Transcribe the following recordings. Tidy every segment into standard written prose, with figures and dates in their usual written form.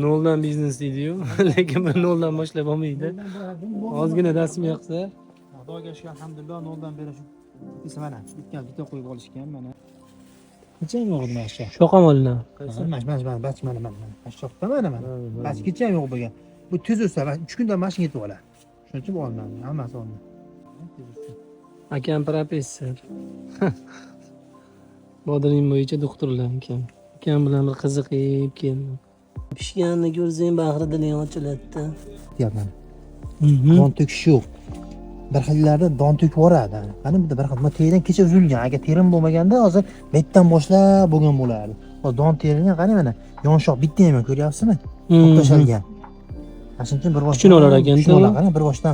Noldan biznes deydi-yu, lekin bu noldan boshlab bo'lmaydi. Ozgina rasm yoqsa, Xudoga shukur, alhamdulillah, noldan beri shu bittasi mana bitgan bitta qo'yib olishgan mana. Necha ham yo'q edi mana shu. Shoq ham olinadi. Mana mana mana bach mana mana mana. Mana shoxda mana mana. Bach kecha ham yo'q bo'lgan. Bu tez o'sa, 3 kunda mana shunga yetib oladi. Shuning uchun bu olmadi, hammasi olmadi. Tez o'sdi. Akam professor. Bodring bo'yicha doktorlar ekan. Akam bilan bir qiziqib keldim. Pishganini ko'rsang bahri diling ochiladi-da. Deyapman. Don to'kish yo'q. Bir xillarda don to'kib yuboradi. Mana bu bir xil bu terim kecha uzilgan. Agar terim bo'lmaganda hozir bu yerdan boshlab bo'lgan bo'lardi. Hozir don terilgan, qarang mana. Yonshoq bitta ham yo'q, ko'ryapsizmi? To'p tashalgan. Mana shuning uchun bir boshdan Kuchini olar ekan-da. Kuchini olar, qarang, bir boshdan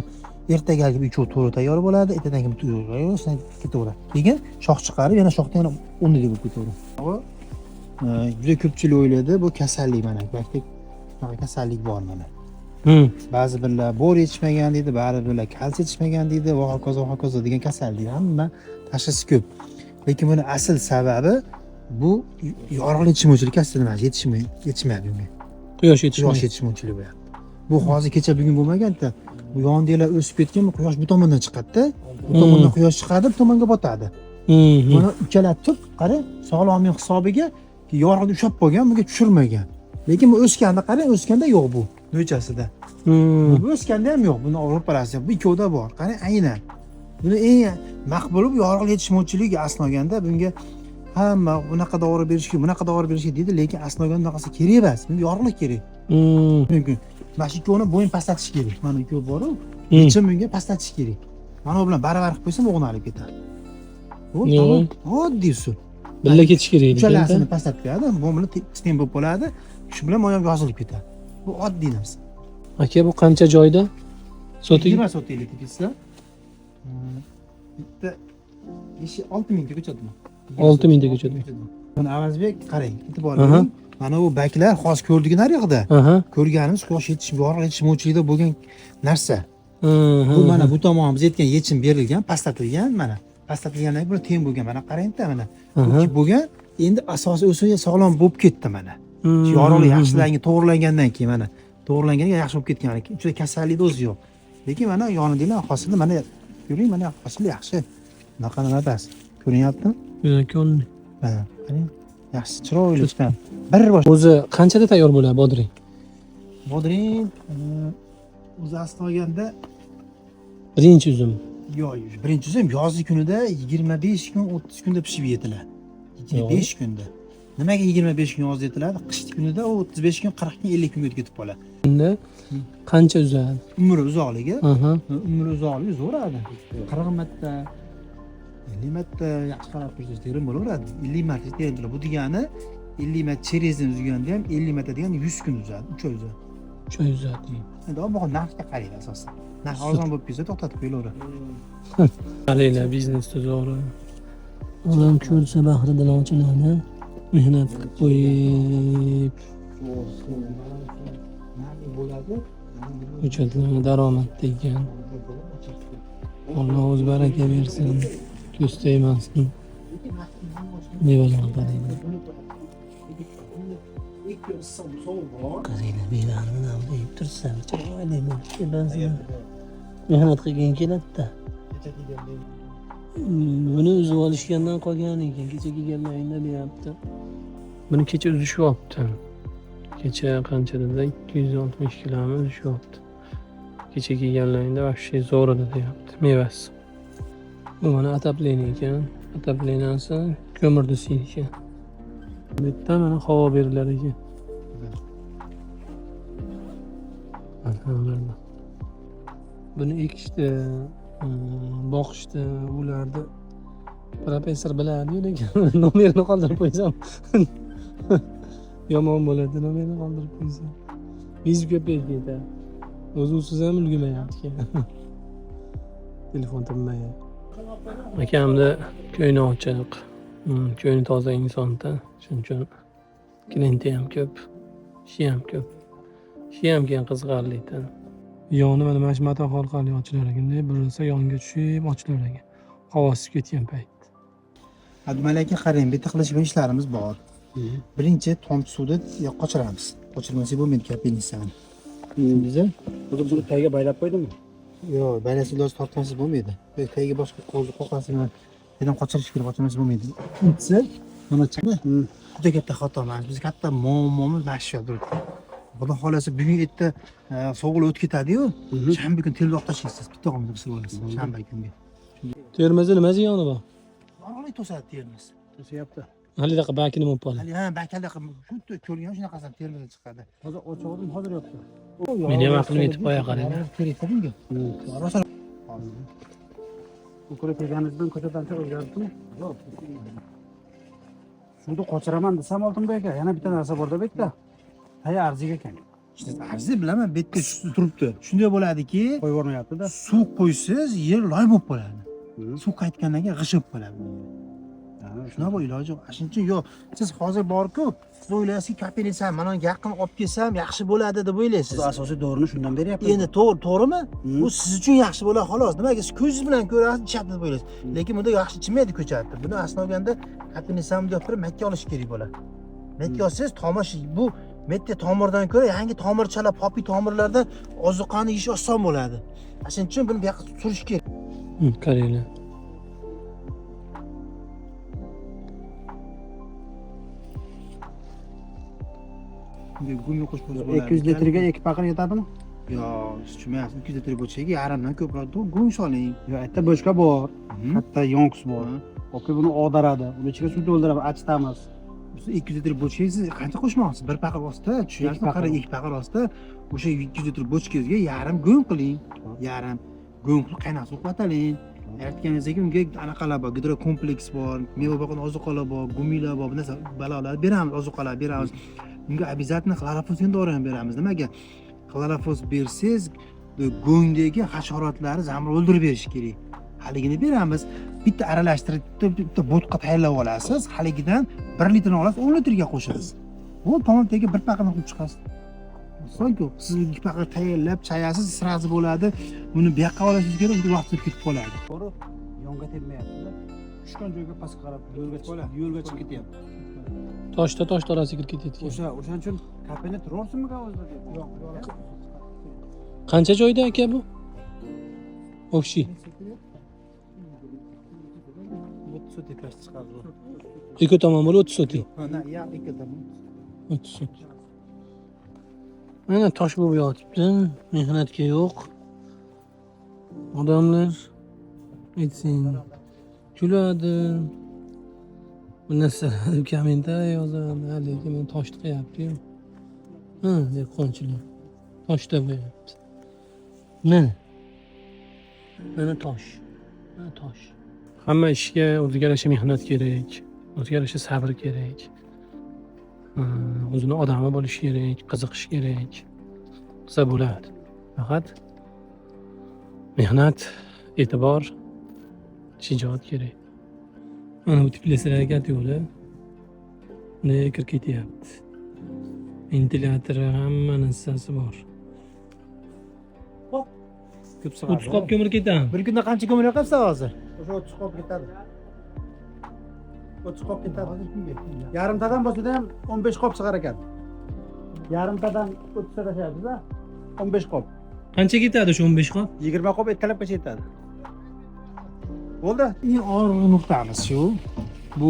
ertaga uchovi to'g'ri tayyor bo'ladi, ertadan keyin to'g'ri ketaveradi. Keyin shox chiqarib, yana shoxdan yana o'rniga bo'lib ketaveradi. Bu juda ko'pchilik o'ylaydi, bu kasallik mana. Baktek shunaqa kasallik bor mana. Ba'zi birlar bor yetishmagan deydi, ba'zi birlar kalsiy yetishmagan deydi, va hokazo va hokazo degan kasallik hamma tashxisi ko'p. Lekin buni asl sababi bu yorug'lik yetishmovchilik kasali emas, yetishmaydi bunga. Quyosh Quyosh yetishmaydi. Yetishmovchiligi bo'lyapti. Bu hozir kecha bugun bo'lmaganda, bu yondagilar o'sib ketgan, bu quyosh bu tomondan chiqadi-da. Bu tomondan quyosh chiqadi, bu tomonga botadi. Buni uchala tub, qarang, sog'lomlik hisobiga yorug'ni ushlab qo'ygan, bunga tushirmagan. Lekin bu o'sganda qarang, o'sganda yo'q bu no'chasida. Bu o'sganda ham yo'q, buni ro'parasi bu ikkovida bor. Qarang, aynan. Buni eng maqbuli bu yorug'lik yetishmovchiligi asli olganda bunga hamma bunaqa dori berish kerak, bunaqa dori berish kerak deydi, lekin asli olganda bunaqasi kerak emas. Bunga yorug'lik kerak. Mumkin. Mana shu ikkovini bo'yin pastlatish kerak. Mana ikkovi bor-u, yechim bunga pastlatish kerak. Mana bu bilan baravar qilib qo'ysam, o'g'nalib ketadi. Bu Yo'q. tamom, oddiy usul. Birga ketish kerak ekan. Uchalasini pastlatib qo'yadi, bu bilan teng bo'lib qoladi. Shu bilan moyam yozilib ketadi. Bu oddiy narsa. Aka, bu qancha joyda? Sotik? 20 sotiylik teplitsa. Bitta 5-6 mingta ko'chat bu. 6 mingta ko'chat. Buni Avazbek qarang, e'tibor Aha. bering. Mana bu baklar hozir ko'rdik naryoqda. Ko'rganimiz quyosh yetish, yorug' yetishmovchilikda bo'lgan narsa. Bu mana bu tomon biz aytgan yechim berilgan, pastlatilgan mana. Pastlatilgandan keyin bu teng bo'lgan. Mana qarang-da mana. Bu bo'lgan, endi asosiy o'sib sog'lom bo'lib ketdi mana. Yorug'lik yaxshilangan, to'g'rilangandan keyin mana. To'g'rilangandan yaxshi bo'lib ketgan. Ichida kasallikni o'zi yo'q. Lekin mana yonidagilar hosili mana ko'ring, mana hosili yaxshi. Bunaqa nima emas. Ko'rinyaptimi? Juda ko'rindi. Mana, qarang. Yaxshi, chiroyli chiqqan. Bir bosh O'zi qanchada tayyor bo'ladi bodring? Bodring o'zi asli olganda Birinchi uzum. Yo'q, birinchi uzum yozgi kunida 25 kun, 30 kunda pishib yetiladi. 25 kunda. Nimaga 25 kun yozda yetiladi? Qish kunida u 35 kun, 40 kun, 50 kunga ketib qoladi. Unda qancha uzadi? Umri uzoqligi, umri uzoqligi zo'radi. 40 marta, 50 marta yaxshi qarab tursangiz terim bo'laveradi. 50 marta terim bo'ladi. Bu degani 50 marta cherezni uzganda ham 50 marta degani 100 kun uzadi, 3 oy uzadi. 3 oy uzadi. Endi bu narxga qaraydi asosan. Narx arzon bo'lib ketsa to'xtatib qo'yilaveradi. Qaranglar, biznesda zo'ri. Odam ko'rsa bahri dili ochiladi. Mehnat qilib qo'yib, Bo'ladi. Ko'chatlarni daromad degan. Alloh o'zi baraka bersin. Ko'z tegmasin. Mevalarni qaranglar. Qaranglar, mevani mana bunday yeb tursa, chiroyli bo'lib tepasida. Mehnat qilging keladi-da. Buni uzib olishgandan qolgan ekan. Kecha kelganlaringda deyapti. Buni kecha uzishyapti. Kecha qancha dedi? 260 kilomi uzishyapti. Kecha kelganlaringda вообще zo'r edi deyapti mevasi. Bu mana отопление ekan. Отопление si ko'mirda isiydi ekan. Bu yerda mana havo berilar ekan. Alhamdulillah. Buni ekishdi, boqishdi, ularni professor biladi-yu, lekin nomerini qoldirib qo'ysam yomon bo'ladi, nomerini qoldirib qo'ysam. Viz ko'payib ketadi. O'zi usiz ham ulgurmayapti keyin. Telefon tinmayapti. Akamni ko'ngli ochiq, ko'ngli toza insonda. Shuning uchun klienti ham ko'p, ishi ham ko'p. Ishi ham keyin qiziqarli-da. Yoni mana shu matoh orqali ochilar ekanda, burilsa yonga tushib ochilar ekan. Havo isib ketgan payt. Abdumalik aka, qarang, bu yerda qilishgan ishlarimiz bor. Birinchi tomchi suvni qochiramiz. Qochirmasak bo'lmaydi kapelnitsani. Tushundingizmi? Buni tagiga baylab qo'ydimmi? Yo'q, baylasa iloji tortmasiz bo'lmaydi. Tagiga boshqa qo'lni qoqasi bilan dedim qochirish kerak, qochirmasa bo'lmaydi. Ikkinchisi, mana chaqma. Juda katta xato mana biz katta muammomiz mana shu turibdi. Xudo xolasa bugun erta sovuqlar o'tib ketadi-yu, shanba kuni telba tashlaysiz, bitta qolmaydi qilib olasiz shanba kunga. Termizda nima ziyoni bor? Yorug'lik to'sadi termiz. To'sayapti. Halidaqa bakini olib qoldi. Hali ha, bakalaqa xuddi ko'rgan shunaqasi termizdan chiqadi. Hozir ochig'im hozir yopdi. Meni ham aqlim yetib qo'ya qarang. Kerak bunga. Rosa Bu kuni kelganimizdan ko'chadan o'zgardimi? Yo'q. Suvni qochiraman desam Oltinboy aka, yana bitta narsa borda bu yerda. Taya arziga ekan. Arzi bilaman, bu yerda turibdi. Shunday bo'ladiki, Qo'yib yubormayapti-da. Suv qo'ysiz yer loy bo'lib qoladi. Suv qaytgandan keyin g'ishib qoladi. Shunaqa bu iloji yo'q. Shuning uchun yo'q. Siz hozir bor-ku, siz o'ylaysizki, kapelnitsa mana yaqin olib kelsam yaxshi bo'ladi deb o'ylaysiz. Siz asosiy dorini shundan beryapmiz. Endi to'g'rimi? Bu siz uchun yaxshi bo'ladi xolos. Nimaga siz ko'zingiz bilan ko'rasiz, ichadi deb o'ylaysiz. Lekin bunda yaxshi ichmaydi ko'chatni. Buni aslida olganda kapelnitsani bunday qilib makka olish kerak bo'ladi. Makka olsangiz tomir bu mette tomirdan ko'ra yangi tomirchalar, popi tomirlardan ozuqani yeyish oson bo'ladi. Shuning uchun buni bu yoqqa surish kerak. Qaranglar. Gumi qo'shib bo'ladi. 200 litrga 2 paqir yetadimi? Yo'q, siz tushunmayapsiz. 200 litr bo'chaga yarimdan ko'proq gum soling. Yo'q, yerda bochka bor, katta yonks bor. Yoki buni og'daradi, uni ichiga suv to'ldirib achitamiz. Siz 200 litr bochkaga siz qancha qo'shmoqchisiz? Bir paqir ostida, tushunyapsizmi? Qarang, 2 paqir ostida o'sha 200 litr bochkangizga yarim gum qiling. Yarim gum qilib qaynoq suv qataling. Yaratganingizdan keyin unga anaqalar bor, gidrokompleks bor, meva boqan ozuqalar bor, gumilar bor, bu narsa balolar beramiz, ozuqalar beramiz. Unga обязательно xlorofos dori ham beramiz. Nimaga? Xlorofos bersangiz, go'ngdagi hasharotlarni zamir o'ldirib berish kerak. Haligini beramiz. Bitta aralashtirib, bitta bo'tqa tayyorlab olasiz. Haligidan 1 litrni olasiz, 10 litrga qo'shasiz. Bu tomondagi bir paqirni qilib chiqasiz. So'ng siz 2 paqir tayyorlab chayasiz, sirasi bo'ladi. Buni bu yoqqa olishingiz kerak, unga vaqt ketib qoladi. To'g'ri, yonga tegmayapti-da. Tushgan joyga pastga qarab yo'lga chiqib ketyapti. Toshda tosh orasiga kirib ketayotgan. O'shaning uchun kapelni turorsinmi o'zida deb. Qancha joyda aka bu? Общий. 30 sotik chiqadi bu. Ikki tomon bo'lib 30 sotik. Ha, ya ikki tomon. 30 sotik. Mana tosh bo'lib yotibdi. Mehnatga yo'q. Odamlar aytsin kuladi. Bu narsalar deb kommentariy yozadi, lekin men toshni qilyapti-yu. Ha, dehqonchilik. Toshda bo'lyapti. Mana. Mana tosh. Mana tosh. Hamma ishga o'ziga yarasha mehnat kerak, o'ziga yarasha sabr kerak. O'zini odami bo'lishi kerak, qiziqish kerak. Qilsa bo'ladi. Faqat mehnat, e'tibor, shijoat kerak. Mana bu teplitsalar yo'li. Ne kirib ketyapti. Ventilyatori, hamma narsasi bor. Ko'p sig'adi. 30 qop ko'mir ketadi. Bir kunda qancha ko'mir yoqasiz hozir? O'sha 30 qop ketadi. 30 qop ketadi. Yarimtadan bo'lsa ham 15 qop chiqar ekan. Yarimtadan 30 ta tashlayapmiz-da. 15 qop. Qancha ketadi o'sha 15 qop? 20 qop ertalabgacha yetadi. Bo'ldi. Eng og'ir nuqtamiz shu. Bu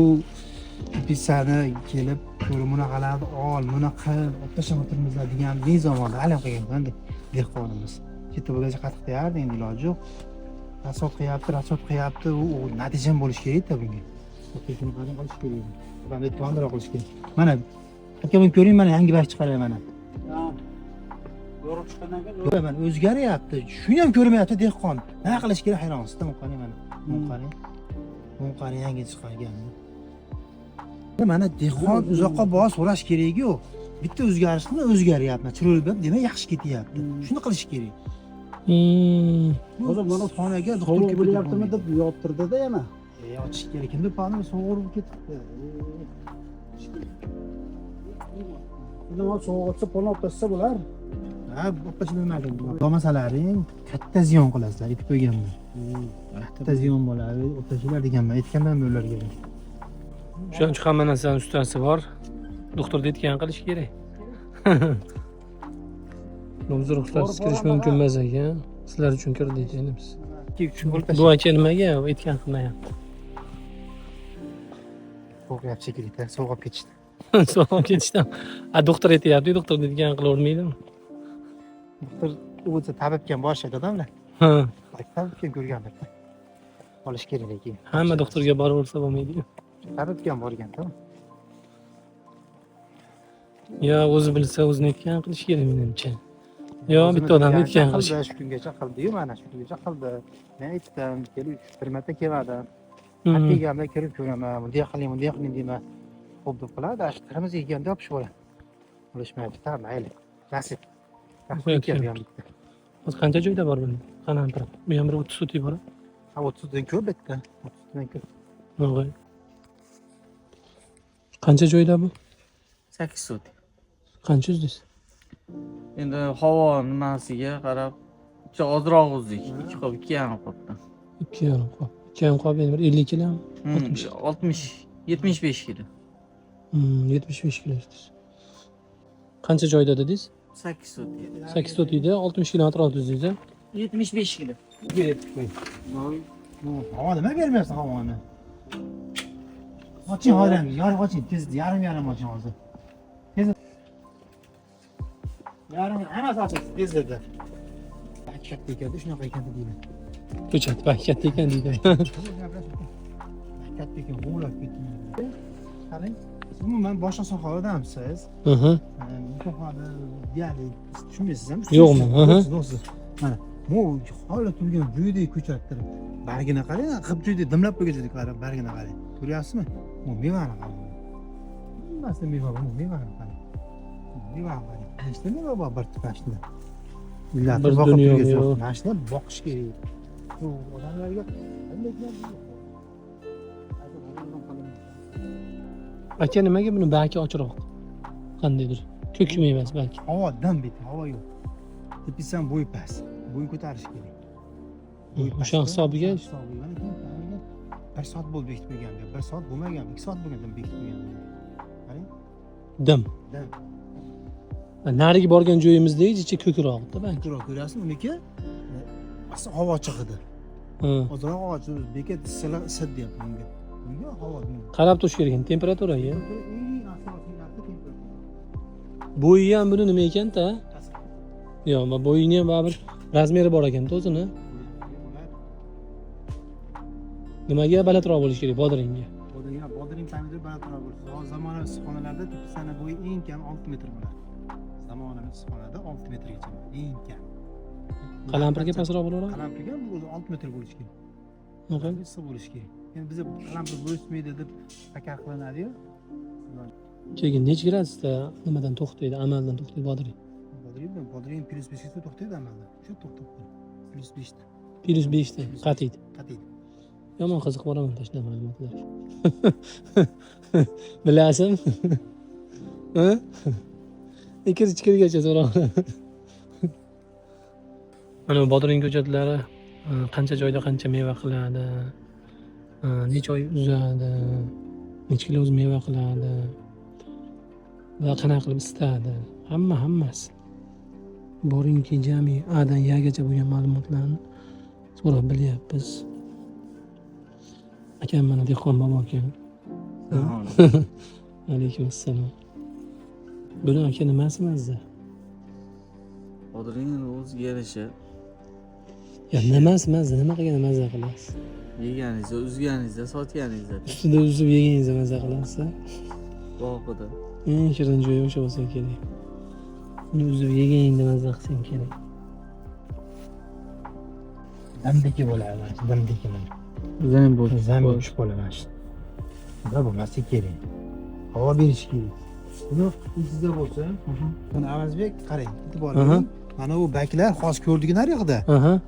pitsani kelib ko'rib bunaqalarni ol, buni qil, olib tashlab o'tirmizlar degan zamonda hali ham qilgan dehqonimiz. Chetda bo'lgancha qattiq deyardi, endi iloji yo'q. Rasod qilyapti, u natija ham bo'lishi kerak-da bunga. Shuni qadam qilish kerak. Odamni e'tiborliroq qilish kerak. Mana aka buni ko'ring, mana yangi bak chiqaryapman mana. Yorib chiqqandan keyin Mana o'zgaryapti. Shuni ham ko'rmayapti dehqon. Nima qilish kerak hayronsiz. Buni qarang mana. Buni qarang. Buni qarang yangi chiqargan. Mana dehqon uzoqqa borib so'rash keragi yo'q. Bitta o'zgarish qilib o'zgaryapti. Chiroyli bo'lib, demak yaxshi ketyapti. Shuni qilish kerak. Hozir mana xonaga doktor sovuq kelib bo'lyaptimi deb yoptirdi-da yana. Ochish kerak. Kimdir pani sovuq ketibdi. Nima sovuq otsa, polni olib tashlasa bo'lar. Ha, olib Domasalaring katta ziyon qilasizlar, aytib qo'yganman. Katta ziyon bo'ladi, olib tashlanglar deganman, aytganman ularga. O'shaning uchun hamma narsani ustasi bor. Doktor aytgan qilish kerak. Biz ruxsatsiz kirish mumkin emas ekan. Sizlar uchun kirdik endi biz. 2-3 bo'lib Bu aka nimaga aytgan qilmayapti? Qo'rqyapti shekilli, sovg'ab ketishdi. Sovg'ab ketishdan. A doktor aytyapti, doktor degan qilavermaydimi? Doktor o'zi tabibga ham borishadi odamlar. Ha. Tabibga ham ko'rgandir. Olish kerak lekin. Hamma doktorga boraversa bo'lmaydi-yu. Tabibga ham borgan-da. Yo o'zi bilsa o'zini aytgan qilish kerak menimcha. Yo bitta odam aytgan qilish. Shu kungacha qildi-yu, mana shu kungacha qildi. Men aytdim, kelib bir marta kelmadim. Har kelganda kirib ko'raman, bunday qiling, bunday qiling deyman. Xo'p deb qiladi, shu tirmiz yeganda yopishib oladi. Olishmayapti, tamam, mayli. Nasib. Hozir qancha joyda bor buni? Qalampir. Bu ham bir 30 sotik bor. Ha, 30 dan ko'p bitta. 30 dan ko'p. Nog'ay. Qancha joyda bu? 8 sotik. Qancha uzdingiz? Endi havo nimasiga qarab ozroq uzdik. 2 qop, 2,5 qopdan. 2,5 qop. 2,5 qop endi bir 50 kilo, 60, 75 kilo. 75 kilo uzdingiz. Qancha joyda dedingiz? 8 sotik. 8 sotikda 60 kilo atrofida uzdingiz. 75 kilo. Havo nima bermayapsan havoni? Oching hozir, yarim oching, tez yarim oching hozir. Tez. Yarim hammasi oching, tez dedi. Katta ekan, shunaqa ekan deyman. Ko'chat bak katta ekan deydi. Katta ekan, g'ovlab ketdi. Qarang, umuman boshqa soha odamsiz. Bu sohada deyarli tushunmaysiz ham. Yo'qmi? Mana bu holi turgan joydek ko'chattirib. Bargini qarang, qip joydek dimlab qo'ygan joydek qarang, bargini qarang. Ko'ryapsizmi? Bu mevani qarang. Hammasi meva, bu mevani qarang. Mevani qarang. Nechta meva bor bir mashina? Bir dunyo meva. Mashina boqish kerak. Bu odamlarga Aka nimaga buni baki ochroq? Qandaydir ko'k mevasi balki. Havo dim bitta, havo yo'q. Tepisi ham bo'yi past. Bo'yi ko'tarish kerak. O'sha hisobiga 1 soat bo'ldi bekitib qo'yganda, 1 soat bo'lmagan, 2 soat bo'lganda bekitib qo'ygan. Qarang. Dim. Dim. Narigi borgan joyimizda ichi ko'kroq-da balki. Ko'kroq ko'ryapsizmi? Uniki havo ochiq edi. Ozroq havo ochiq, bekat isib deyapti bunga. Bunga havo. Qarab turish kerak temperaturaga. Eng asosiy narsa temperatura. Bo'yi ham buni nima ekan-ta? Yo'q, bo'yini ham baribir razmeri bor ekan-da o'zini. Nimaga balandroq bo'lishi kerak bodringga? Bodring pomidor balandroq bo'lishi. Hozir zamonaviy issiqxonalarda tepisani bo'yi eng kam 6 metr bo'ladi. Zamonaviy issiqxonada 6 metrgacha eng kam. Qalampirga pastroq bo'laveradi? Qalampirga bu o'zi 6 metr bo'lishi kerak. Nima? Issiq bo'lishi kerak. Endi biza qalampir o'smaydi deb takar qilinadi-yu. Keyin necha gradusda nimadan to'xtaydi, amaldan to'xtaydi bodring? Bodring +5 da to'xtaydi amalda. Shu to'xtab qoladi. +5 da. +5 da qatiydi. Qatiydi. Yomon qiziq boraman tashlab ma'lumotlarga. Bilasizmi? Ha? Ikkinchi kirgacha so'roq. Mana bodring ko'chatlari qancha joyda qancha meva qiladi, necha oy uzadi, necha kilo o'zi meva qiladi va qanaqa qilib isitadi, hammasi. Boringki jami A dan Yagacha bo'lgan ma'lumotlarni so'rab bilyapmiz. Akam mana dehqon bobo ekan. Alaykum assalom. Buni aka nimasi mazza? Bodring o'ziga yarasha. Ya nimasi mazza? Nima qilganda mazza qilasiz? Yeganingizda, uzganingizda, sotganingizda. Ustida uzib yeganingizda mazza qilasiz. Bog'ida. Eng shirin joyi o'sha bo'lsa kerak. Uni uzib yeganingda mazza qilsang kerak. Damdiki bo'ladi, damdiki mana. Zamin bo'sh. Zamin bo'sh bo'ladi. Bunday bo'lmasi kerak. Havo berish kerak. Buni esingizda bo'lsin. Buni Avazbek qarang, e'tibor bering. Mana bu baklar hozir ko'rdik naryoqda.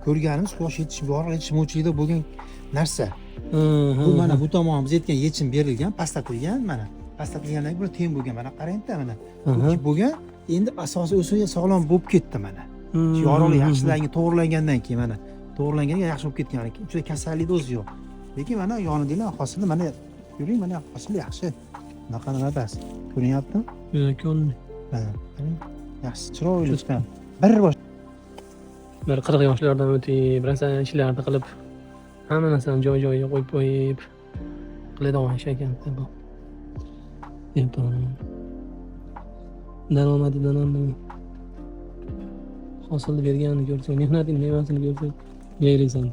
Ko'rganimiz quyosh yetish, yorug' yetishmovchilikda bo'lgan narsa. Bu mana bu tomon biz aytgan yechim berilgan, pastlatilgan mana. Pastlatilgandan keyin teng bo'lgan. Mana qarang-da mana. Bo'lgan. Endi asosiy o'sib sog'lom bo'lib ketdi mana. Yorug'lik yaxshilangan, to'g'rilangandan keyin mana to'g'rilanganiga yaxshi bo'lib ketgan. Ichida kasallikni o'zi yo'q. Lekin mana yonidagilar hosilni mana Yuring, mana hosil yaxshi. Bunaqa nima emas. Ko'rinyaptimi? Juda ko'rindi. Mana, qarang. Yaxshi, chiroyli chiqqan. Bir bosh Bir 40 yoshlardan o'tib, rosa ishlarni qilib, hamma narsani joy joyiga qo'yib qo'yib qiladigan ish ekan bu. Dehqon. Daromadidan ham bu hosilni berganini ko'rsang, mehnatning mevasini ko'rsang, yayraysan.